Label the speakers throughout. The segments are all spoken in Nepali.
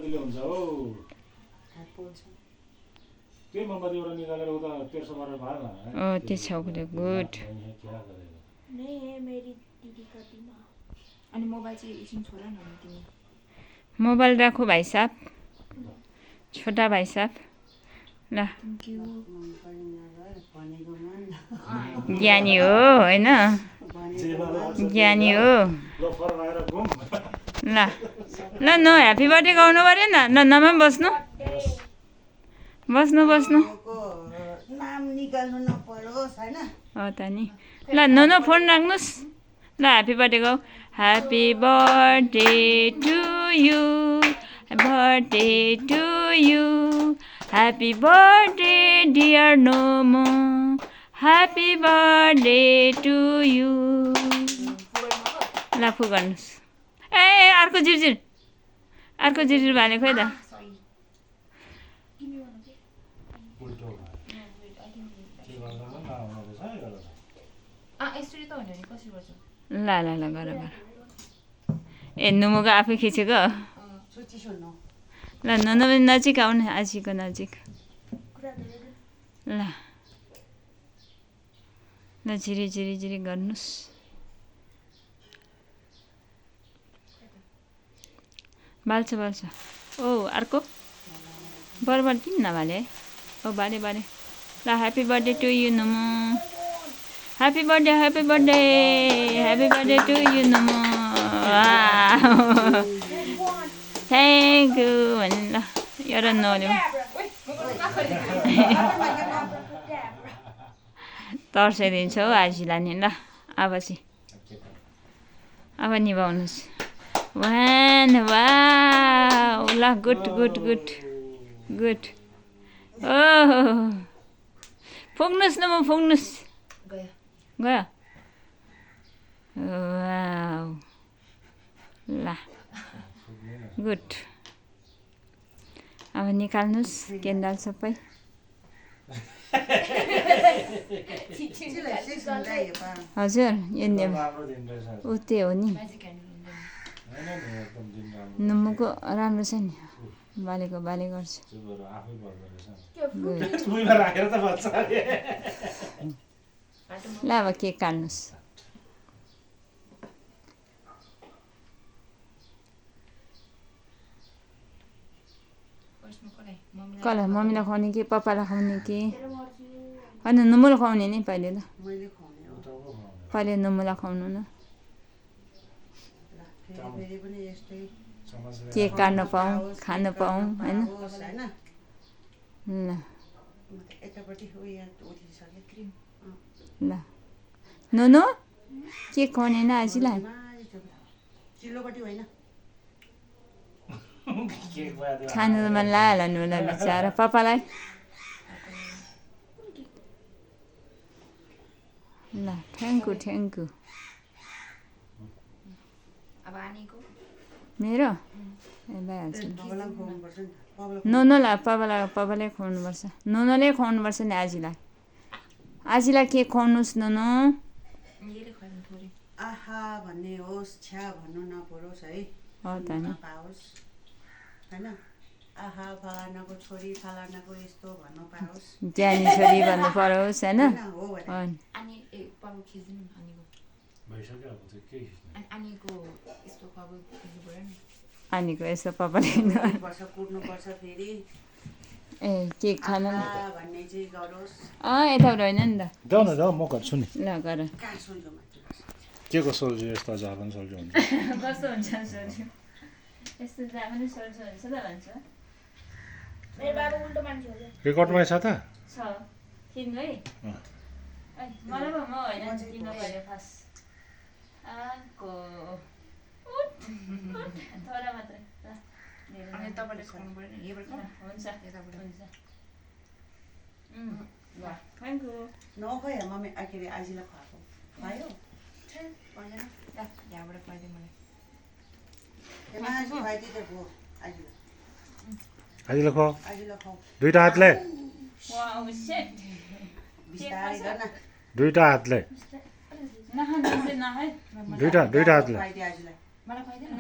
Speaker 1: सजिलो हुन्छ हो त्यही मोमबत्ती एउटा निकालेर उता तेर्सो गरेर भएन
Speaker 2: त्यसो गुड
Speaker 3: अनि मोबाइल चाहिँ एकछिन छोड न तिमी
Speaker 2: मोबाइल राखो भाइ साहब छोटा भाइ साहब ल ज्ञानी हो होइन ज्ञानी हो ल ल न ह्याप्पी बर्थडे गाउनु पऱ्यो न ल नमा बस्नु बस्नु बस्नु
Speaker 4: नाम निकाल्नु नपरोस् हैन
Speaker 2: हो त नि ल न फोन राख्नुहोस् ल ह्याप्पी बर्थडे गाऊ happy birthday to you birthday to you happy birthday dear Nomo happy birthday to you ल फु गर्नुहोस् ए अर्को जिरजिर भाले खोइ त ल ल ल गर गर ए नुमुको आफै खिचेको ल नुनु पनि नजिक आउनु आजीको नजिक ल ल झिरी झिरी झिरी गर्नुहोस् बाल्छ बाल्छ ओ अर्को बराबर किन नभाले ओ बाले बाले ल happy birthday to you Numu happy birthday to you Numu thank you भने ल एउटा नल्याउ तर्साइदिन्छ हौ आजीलाई नि ल अब चाहिँ अब निभाउनुहोस् वान वाउ ल गुड गुड गुड गुड ओहो फुक्नुहोस् न म फुक्नुहोस् गयो वाउ ल गुड अब निकाल्नुहोस् केन्डल सबै हजुर ऊ त्यो हो नि नुमुको राम्रो छ नि बालेको बाले गर्छ ल अब केक काट्नुहोस् कसलाई मम्मीलाई खुवाउने कि पप्पालाई खुवाउने कि होइन नुमुलाई खुवाउने नि पहिले ल पहिले नुमुलाई खुवाउनु न केक काट्न पाऊँ खान पाऊँ होइन ल ल नुनु केक खुवाउने न आजीलाई खानु त मन लाग्यो नुलाई बिचारा पापालाई ल थ्याङ्क यू मेरो ए भइहाल्छ नुनुलाई पापाले खुवाउनुपर्छ नुनुले खुवाउनुपर्छ नि आजीलाई केक खुवाउनुहोस् नुनु
Speaker 4: आहा भन्ने होस् छ्या भन्नु नपरोस् है
Speaker 2: हो त नि
Speaker 4: हैन आहा फलानाको छोरी फलानाको यस्तो भन्नु पाओस्
Speaker 2: ज्ञानी छोरी भन्नु परोस् होइन आनीको यस्तो पापाले
Speaker 4: कुट्नुपर्छ फेरि
Speaker 2: ए केक खान
Speaker 4: भन्ने चाहिँ गरोस्
Speaker 2: यताबाट होइन नि त
Speaker 1: जाऊ न जाऊ म गर्छु नि
Speaker 2: ल गर
Speaker 1: के को सोल्जु यस्तो जापान सोल्जु हुन्छ
Speaker 2: कस्तो हुन्छ सोल्जु यस्तो जापान सोल्जु हुन्छ त भन्छ
Speaker 1: रेकर्डमै छ त
Speaker 2: छ किन्नु है मलाई पो म होइन किन्नु पर्यो फर्स्ट आको थोडा मात्रै
Speaker 3: अनि तपाईले खुवाउनु पर्यो नि यहाँबाट
Speaker 2: हुन्छ
Speaker 3: यताबाट
Speaker 2: हुन्छ ल थ्याङ्क यू
Speaker 4: नखै मम्मी आखिर आजीलाई खुवाएको खुवायो
Speaker 3: पर्दैन यहाँबाट खुवाइदियो मलाई
Speaker 1: आजीलाई खुवाऊ
Speaker 4: आजीलाई खुवाऊ
Speaker 1: दुईटा हातले
Speaker 2: वाउ शिट
Speaker 4: बिस्तारै गर्न
Speaker 1: दुईटा हातले दुईटा हातले
Speaker 3: मलाई खुवाइदियो
Speaker 2: न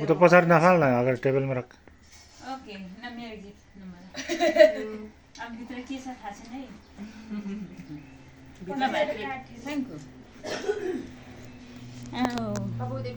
Speaker 1: ऊ त पछाडि नफाल न अगाडि टेबलमा राख
Speaker 2: ओके ल मेरो गीत ल मलाई अब भित्र के छ थाहा छैन है ल भाइ थ्याङ्क यू
Speaker 3: अब उदय